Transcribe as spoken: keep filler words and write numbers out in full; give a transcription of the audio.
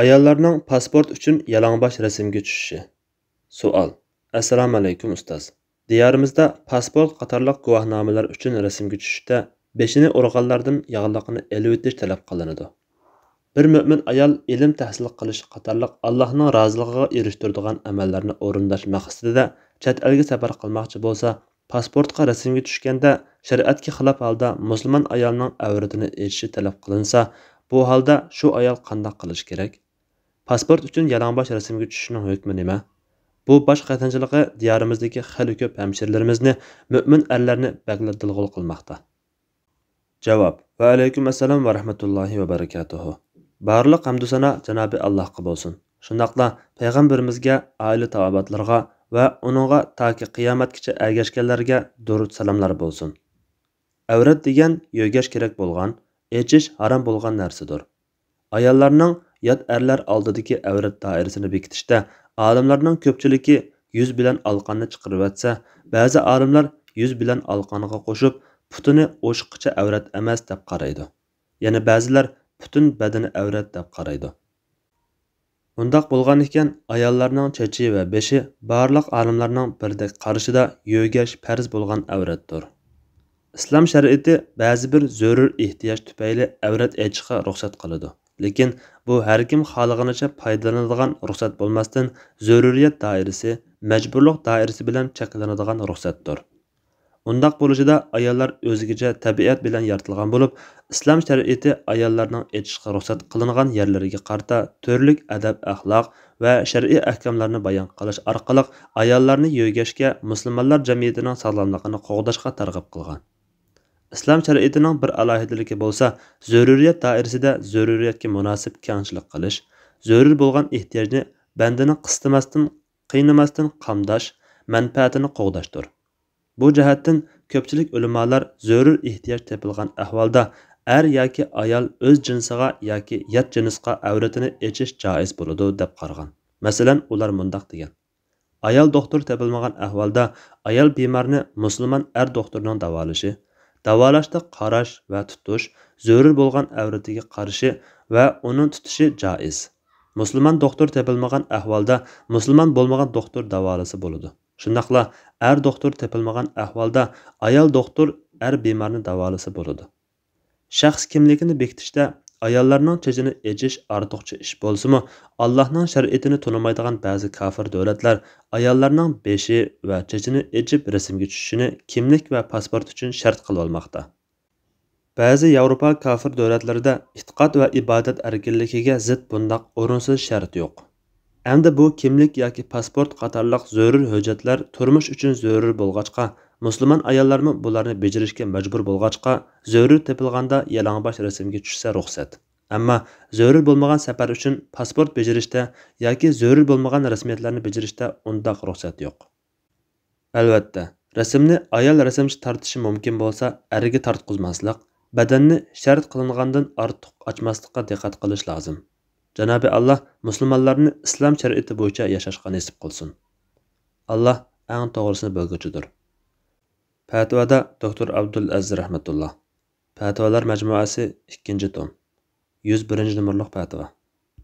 ئاياللارنىڭ پاسپورت ئۈچۈن يالاڭباش رەسىمگە چۈشۈشى. سوئال. ئەسسالامۇئەلەيكۇم ئۇستاز. دىيارىمىزدا پاسپورت قاتارلىق گۇۋاھنامىلەر ئۈچۈن رەسىمگە چۈشۈشتە بېشىنى ئۇرغانلاردىن ياغلىقىنى ئېلىۋېتىش تەلەپ قىلىنىدۇ. بىر مۆمىن ئايال ئىلىم تەھسىل قىلىش قاتارلىق ئاللاھنىڭ رازىلىقىغا ئېرىشتۈرىدىغان ئەمەللەرنى ئورۇنداش مەقسىتىدە چەت ئەلگە سەپەر قىلماقچى بولسا، پاسپورتقا رەسىمگە چۈشكەندە شەرىئەتكە خىلاپ ھالدا مۇسۇلمان ئايالنىڭ ئەۋرىتىنى ئېچىشى تەلەپ قىلىنسا، بۇ ھالدا شۇ ئايال قانداق قىلىشى كېرەك؟ پاسپورت ئۈچۈن يالاڭباش رەسىمگە چۈشۈشنىڭ ھۆكمى نېمە؟ بۇ باش قېتىنچىلىقى دىيارىمىزدىكى خېلى كۆپ ھەمشىرىلىرىمىزنى، مۆمىن ئەرلەرنى بەكلا دىلغۇل قىلماقتا. جاۋاب. ۋەئەلەيكۇم ئەسسالام ۋە رەھمەتۇللاھى ۋە بەرىكاتۇھۇ. بارلىق ھەمدۇ سانا جانابى ئاللاھقا بولسۇن. شۇنداقلا پەيغەمبىرىمىزگە، ئائىلە تاۋابىئاتلىرىغا ۋە ئۇنىڭغا تاكى قىيامەتكىچە ئەگەشكەنلەرگە دۇرۇت سالاملار بولسۇن. ئەۋرەت دېگەن يۆگەش كېرەك بولغان، ئېچىش ھارام بولغان نەرسىدۇر. ئاياللارنىڭ يات ئەرلەر ئالدىدىكى ئەۋرەت دائىرىسىنى بېكىتىشتە ئالىملارنىڭ كۆپچىلىكى يۈز بىلەن ئالىقاننى چىقىرىۋەتسە، بەزى ئالىملار يۈز بىلەن ئالىقانغا قوشۇپ، پۇتىنى ئوشۇققىچە ئەۋرەت ئەمەس دەپ قارايدۇ. يەنە بەزىلەر پۈتۈن بەدىنى ئەۋرەت دەپ قارايدۇ. ئۇنداق بولغان ئىكەن، ئاياللارنىڭ چېچى ۋە بېشى بارلىق ئالىملارنىڭ بىردەك قارىشىدا يۆگەش پەرز بولغان ئەۋرەتتۇر. ئىسلام شەرىئىتى بەزى بىر زۆرۈر ئېھتىياج تۈپەيلى ئەۋرەت ئېچىشقا رۇخسەت قىلىدۇ. لېكىن بۇ ھەركىم خالىغىنىچە پايدىلىنىدىغان رۇخسەت بولماستىن، زۆرۈرىيەت دائىرىسى، مەجبۇرلۇق دائىرىسى بىلەن چەكلىنىدىغان رۇخسەتتۇر. ئۇنداق بولۇشىدا ئاياللار ئۆزگىچە تەبىئەت بىلەن يارىتىلغان بولۇپ، ئىسلام شەرىئىتى ئاياللارنىڭ ئېچىشقا رۇخسەت قىلىنغان يەرلىرىگە قارىتا تۈرلۈك ئەدەپ-ئەخلاق ۋە شەرئىي ئەھكاملارنى بايان قىلىش ئارقىلىق ئاياللارنى يۆگەشكە، مۇسۇلمانلار جەمئىيىتىنىڭ ساغلاملىقىنى قوغداشقا تەرغىب قىلغان. ئىسلام شەرىئىتىنىڭ بىر ئالاھىدىلىكى بولسا، زۆرۈرىيەت دائىرىسىدە زۆرۈرىيەتكە مۇناسىپ كەڭچىلىك قىلىش، زۆرۈر بولغان ئېھتىياجنى بەندىنى قىستىماستىن، قىينىماستىن قامداش، مەنپەئەتىنى قوغداشتۇر. بۇ جەھەتتىن كۆپچىلىك ئۆلىمالار زۆرۈر ئېھتىياج تېپىلغان ئەھۋالدا ئەر ياكى ئايال ئۆز جىنسىغا ياكى يات جىنسقا ئەۋرىتىنى ئېچىش جائىز بولىدۇ، دەپ قارىغان. مەسىلەن، ئۇلار مۇنداق دېگەن: ئايال دوختۇر تېپىلمىغان ئەھۋالدا ئايال بىمارنى مۇسۇلمان ئەر دوختۇرنىڭ داۋالىشى، داۋالاشتا قاراش ۋە تۇتۇش، زۆرۈر بولغان ئەۋرىتىگە قارىشى ۋە ئۇنى تۇتۇشى جائىز. مۇسۇلمان دوختۇر تېپىلمىغان ئەھۋالدا مۇسۇلمان بولمىغان دوختۇر داۋالىسا بولىدۇ. شۇنداقلا ئەر دوختۇر تېپىلمىغان ئەھۋالدا ئايال دوختۇر ئەر بىمارنى داۋالىسا بولىدۇ. شەخس كىملىكىنى بېكىتىشتە ئاياللارنىڭ چېچىنى ئېچىش ئارتۇقچە ئىش بولسىمۇ، ئاللاھنىڭ شەرىئىتىنى تونۇمايدىغان بەزى كاپىر دۆلەتلەر ئاياللارنىڭ بېشى ۋە چېچىنى ئېچىپ رەسىمگە چۈشۈشىنى كىملىك ۋە پاسپورت ئۈچۈن شەرت قىلىۋالماقتا. بەزى ياۋروپا كاپىر دۆلەتلىرىدە ئېتىقاد ۋە ئىبادەت ئەركىنلىكىگە زىت بۇنداق ئورۇنسىز شەرت يوق. ئەمدى بۇ كىملىك ياكى پاسپورت قاتارلىق زۆرۈر ھۆججەتلەر تۇرمۇش ئۈچۈن زۆرۈر بولغاچقا، مۇسۇلمان ئاياللارمۇ بۇلارنى بېجىرىشكە مەجبۇر بولغاچقا، زۆرۈر تېپىلغاندا يالاڭباش رەسىمگە چۈشسە رۇخسەت. ئەمما زۆرۈر بولمىغان سەپەر ئۈچۈن پاسپورت بېجىرىشتە ياكى زۆرۈر بولمىغان رەسمىيەتلەرنى بېجىرىشتە ئۇنداق رۇخسەت يوق. ئەلۋەتتە، رەسىمنى ئايال رەسىمچى تارتىشى مۇمكىن بولسا، ئەرگە تارتقۇزماسلىق، بەدەننى شەرت قىلىنغاندىن ئارتۇق ئاچماسلىققا دىققەت قىلىش لازىم. جانابى ئاللا مۇسۇلمانلارنى ئىسلام شەرىئىتى بويىچە ياشاشقا نېسىپ قىلسۇن. ئاللا ئەڭ توغرىسىنى بىلگۈچىدۇر. پەتىۋادا دوكتور ئابدۇل ئەزىز رەھمەتۇللا. پەتىۋالار مەجمۇئەسى، ئىككىنچى توم. يۈز بىرىنچى نومۇرلۇق پەتىۋا.